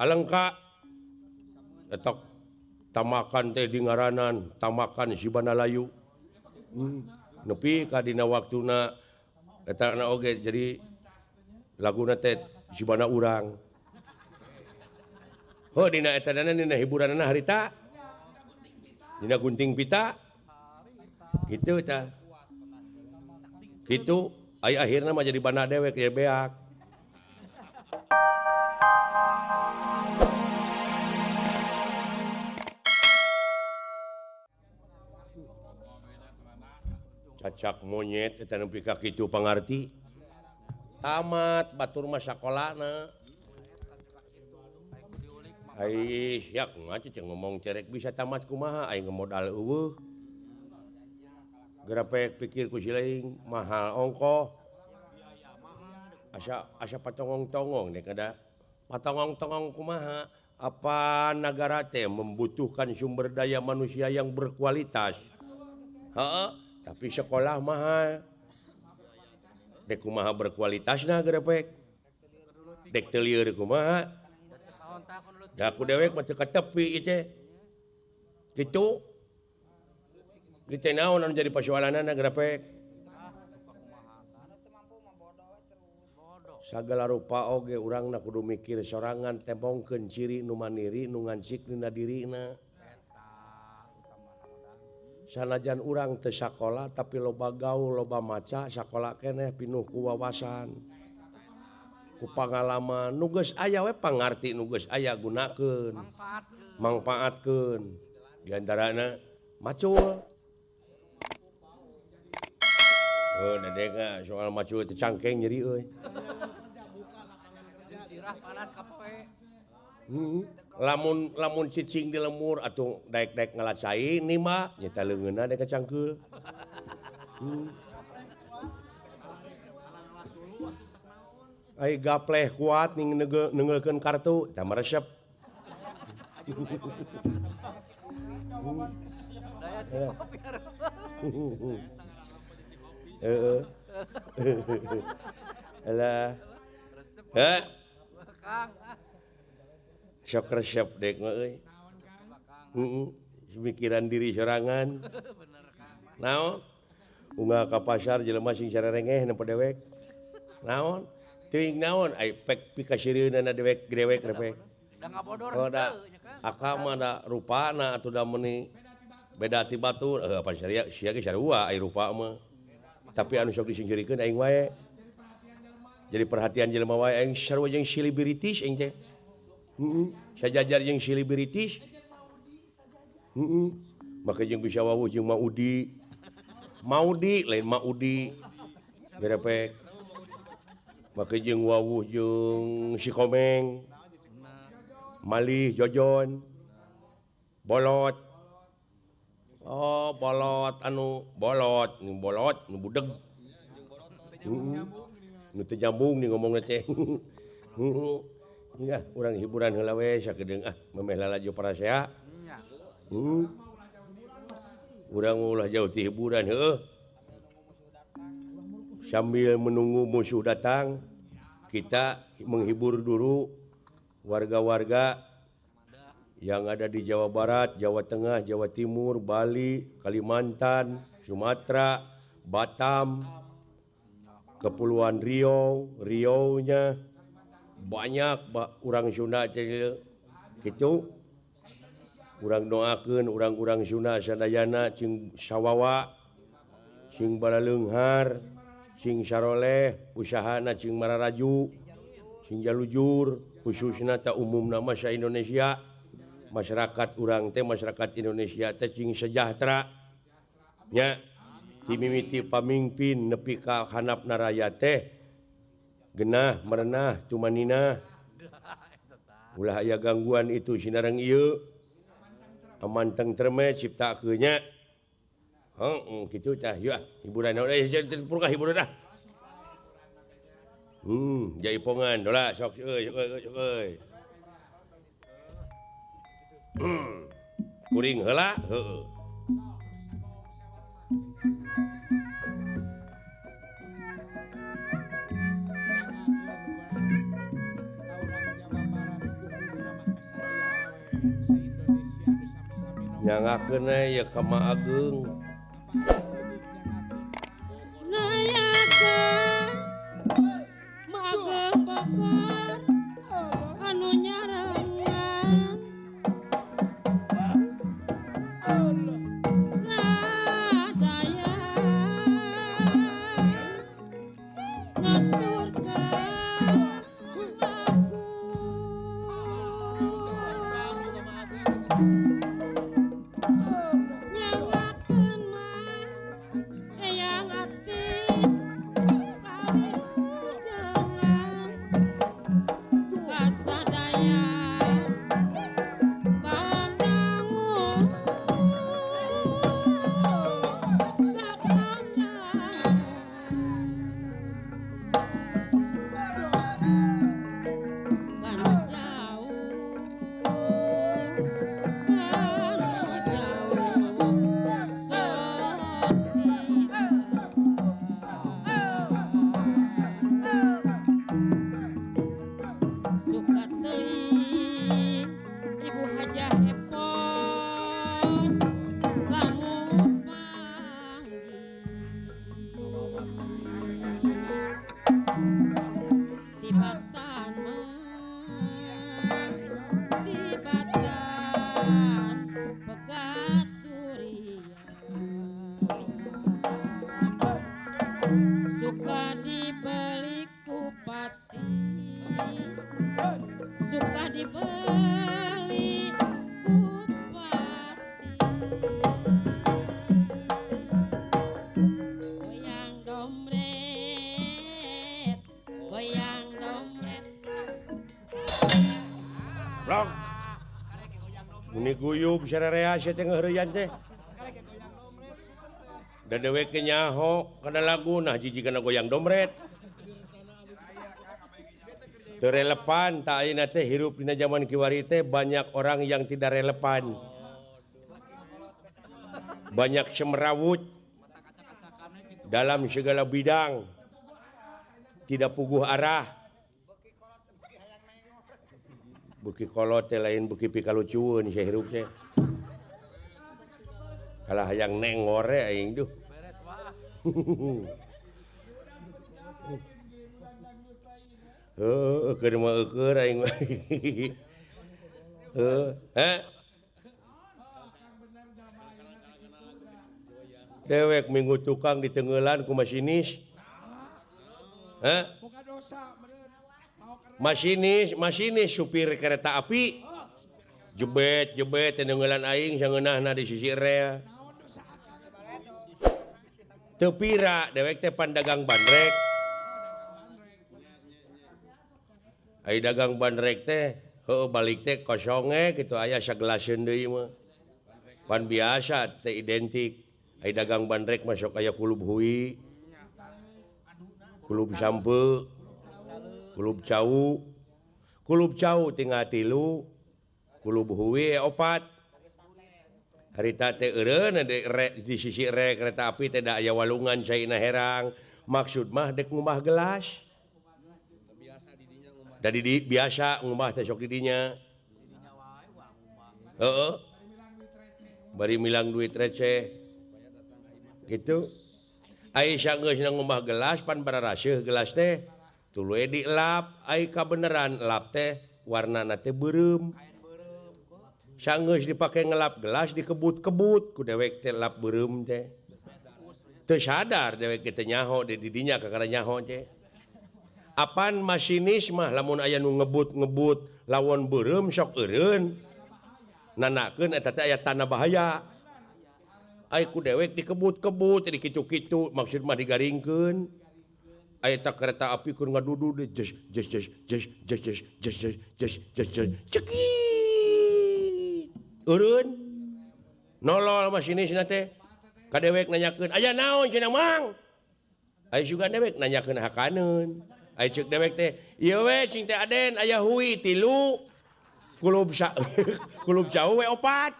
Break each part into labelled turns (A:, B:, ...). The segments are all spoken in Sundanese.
A: Alengka etok tamakan teh di ngaranan tamakan si Banalayu. Nepi ka dina waktuna eta na oge jadi laguna teh si Bana urang. Heuh dina eta dana dina hiburanna harita. Dina gunting pita. Kitu tah. Kitu ai akhirna mah jadi bana dewek jadi beak. Cacak monyet eta nepi ka kitu pangarti. Tamat batur mah sakolana. Ai sia kumaha cicing ngomong cerek bisa tamat kumaha aing modal eueuh. Gerapek pikir ku si laing mahal ongkoh. Asa asa patongong-tongong deh kada. Patongong-tongong kumaha? Apa nagara teh membutuhkan sumber daya manusia yang berkualitas? Heeh, tapi sekolah mahal. Dek kumaha berkualitasna gerepek? Dek teu lieur kumaha? Da ku dewek mah teu katepi ieu teh. Kitu. Kitu naon anu jadi persoalanana gerepek? Sagala rupa oge urangna kudu mikir sorangan tembongkeun ciri nu mandiri nu ngancik dina dirina. Sanajan urang teu sakola tapi loba gaul, loba maca, sakola keneh pinuh ku wawasan, ku pangalaman. Nu geus aya we pangarti nu geus aya gunakeun, mangpaatkeun. Di antarana macul. Oh, dedek soal macul teh cangkeng nyeri euy. Lamun lamun cicing di lemur atuh daek-daek ngalacai nima nyata leungeunna dek kacangkeul. Ai gapleh kuat ning nengelkeun kartu tah meresep. Heeh. Alah. Heh. Sok resep dek mah euy. Heeh, mikiran diri sorangan. Naon? Unggal ka pasar jelema sing sarerengeh nempo dewek. Naon? Teuing naon ai pek pikasirieunana dewek dewek dewek.
B: Da ngabodor
A: henteu nya Kang. Akang mah da rupana atuh da meuni beda ti batur. Heuh apa sia sia ge sarua ai rupa mah. Tapi anu sok disingkirikeun aing wae. Jadi perhatian jelema wae aing sarua jeung selebritis aing teh. Heeh, sajajar jeung selebritis. Heeh. Maka jeung bisa wawuh jeung Maudi. Maudi lain Maudi. Gerepek. Maka jeung wawuh jeung si Komeng. Malih Jojon. Bolot. Oh, bolot anu bolot, nu bolot nu budeg. Heeh. Nu teu nyambung nih ngomongna teh. Heeh. Nya urang hiburan heula we sakedeung ah memeh lalajo parasea. Heeh. Urang ulah jauh ti hiburan heueuh. Sambil menunggu musuh datang, kita menghibur dulu warga-warga yang ada di Jawa Barat, Jawa Tengah, Jawa Timur, Bali, Kalimantan, Sumatera, Batam, Kepulauan Riau, Riau-nya banyak urang Sunda gitu. Urang doakeun urang-urang Sunda sadayana cing sawawa, cing balaleunghar, cing saroleh, usahana cing mararaju, cing jalujur, khususna ta umumna mah sa Indonesia. Masyarakat urang teh masyarakat Indonesia teh cing sejahtera nya ti mimiti pamimpin nepi ka handapna raya teh genah merenah tumaninah ulah aya gangguan itu sinareng ieu aman tentreme ciptakeun nya. Heeh kitu tah yeuh hiburan naon euy purkah hiburan dah. Jaipongan dola sok euy sok euy. Kuring heula heueuh. Nyangakeun ya ka Ma Ageng.
B: Nayakeun Ma Ageng Bogor anu nyarengan sadaya ngaturkeun aku nyangakeun mah eyang ati kawilujengan kasadaya kaum dangu kanu jauh suka teuing Ibu Hajah Epon lamun panggih tibatan mah tibatan pegaturian suka dibeli ku pati suka dibeli ku pati goyang domret goyang domret.
A: Blok. Muni guyub sararea sia teh ngeureyan teh. Da dewek ge nyaho kana lagu nah jiji kana goyang domret. Teu relevan tah ayeuna teh hirup dina zaman kiwari teh banyak orang yang tidak relevan. Banyak semrawut dalam segala bidang. Tidak puguh arah. Beuki kolot teh lain beuki pikalucueun sia hirup teh. Kalah hayang nengor we aing duh. Heuh, keur mah eueur aing mah. Heuh, heh. Dewek minggu tukang ditengelan ku masinis. Heh? Masinis, masinis supir kereta api. Jebet, jebet tenengelan aing sangeunahna di sisi rel. Teu pira dewek teh pan dagang bandrek. Ai dagang bandrek teh heueuh balik teh kosonge kitu aya sagelaseun deui mah. Pan biasa teh identik. Ai dagang bandrek mah sok aya kulub hui. Kulub sampe, kulub cau. Kulub cau tinggal 3, kulub hui 4. Harita teh eureun di sisi rel kereta api teh da aya walungan caina herang. Maksud mah dek ngumbah gelas. Da di biasa ngumbah teh sok di dinya. Heeh. Bari milang duit receh. Gitu. Ai sanggeus ngumbah gelas pan bararaseuh gelas teh tuluy dilap, ai kabeneran lap teh warnana teh beureum. Sanggeus dipake ngelap gelas dikebut-kebut ku dewek teh lap beureum teh. Teu sadar dewek teh nyaho di dinya kakara nyaho teh. Apan masinis mah lamun aya nu ngebut-ngebut lawon beureum sok eureun. Nanakeun eta teh aya tanda bahaya. Ai ku dewek dikebut-kebut di kitu-kitu maksud mah digaringkeun. Ai eta kereta api keur ngadudu jes jes jes jes jes jes jes jes jes jes jes cekit. Eureun. Nolol masinis na teh. Ka dewek nanyakeun, "Aya naon cenah Mang?" Ai sugan dewek nanyakeun hakaneun. Ai ceuk dewek teh, "Ieu we cing teh Aden aya hui 3, kulub sa kulub cau we 4."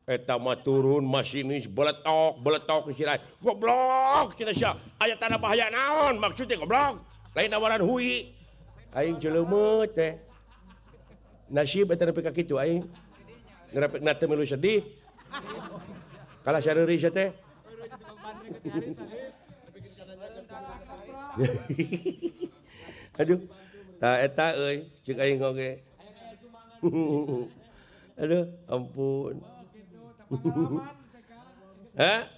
A: Eta mah turun masinis beletok beletok sirah. Goblok cenah sia. Aya tanda bahaya naon maksud teh goblok. Lain nawaran hui. Aing ceuleumeuh teh. Nasib eta nepi ka kitu aing. Ngerepekna teu milu sedih. Kalah sareuri sia teh. Aduh, tah eta euy, ceuk aing oge. Aduh, ampun. Hah?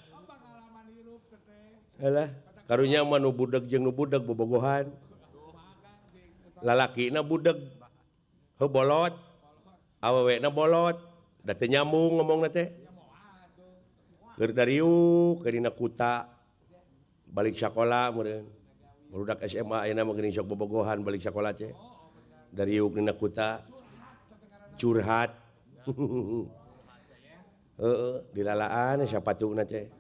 A: Alah, karunya mah nu budeg jeung nu budeg bobogohan. Lalakina budeg heuh bolot, awewena bolot, da teu nyambung ngomongna teh. Keur dariuk keur dina kuta balik sakola meureun. Barudak SMA ayeuna mah geuning sok bobogohan balik sakola teh. Dariuk dina kuta curhat. Heeh, dilalaan sapatuna teh.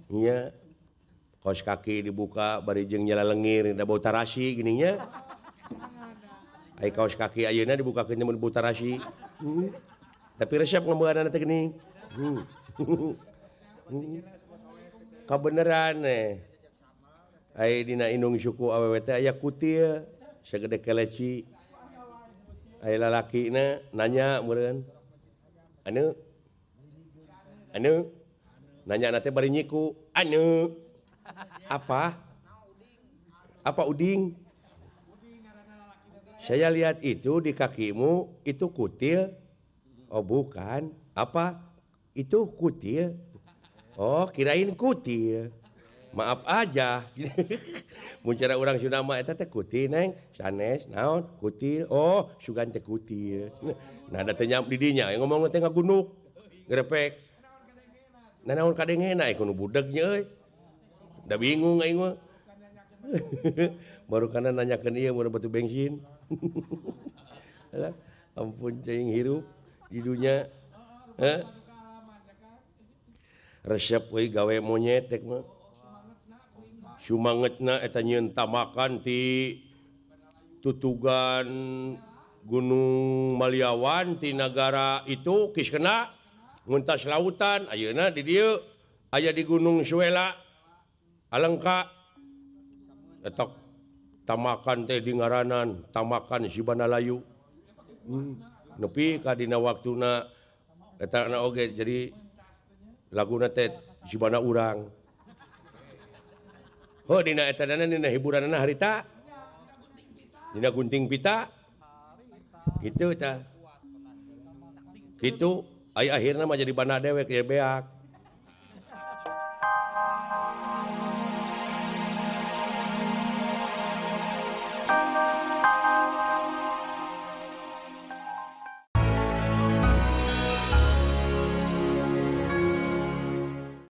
A: Nya kaos kaki dibuka bari jeung nyala lengir da bau tarasi geuning nya. Ai kaos kaki ayeuna dibukakeun mun bau tarasi. Tapi resep ngambeanana teh geuning. Kabeneran eh. Ai dina indung suku awewe teh aya kutil sagede keleci. Ai lalakina nanya meureun. Anu anu nanya na teh bari nyiku. Anu apa? Apa uding? Saya lihat itu di kakimu itu kutil. Oh bukan. Apa? Itu kutil. Oh kirain kutil. Maaf aja. Mun cara urang Sunda mah eta teh kutil neng, sanes naon kutil. Oh sugan teh kutil. Nah da teh nyam di dinya ngomong teh ngagunduk. Grepek. Nah naon kadengena ku nu budeg nya euy. Da bingung aing mah. Baru kana nanyakeun ieu mun batu bensin. Alah, ampun ceuing hirup di dunya. Heh. Resep euy gawe monyet tek mah. Sumangetna eta nyieun tamakan ti tutugan Gunung Maliawan ti nagara itu kiskena nguntas lautan ayeuna di dieu aya di Gunung Suela Alengka eta tamakan teh di ngaranan tamakan Sibanalayu. Nepi ka dina waktuna eta na oge jadi laguna teh Sibana urang. Heuh dina eta dana dina hiburanna harita dina gunting pita kitu tah. Kitu aya akhirna mah jadi bana dewek jadi beak.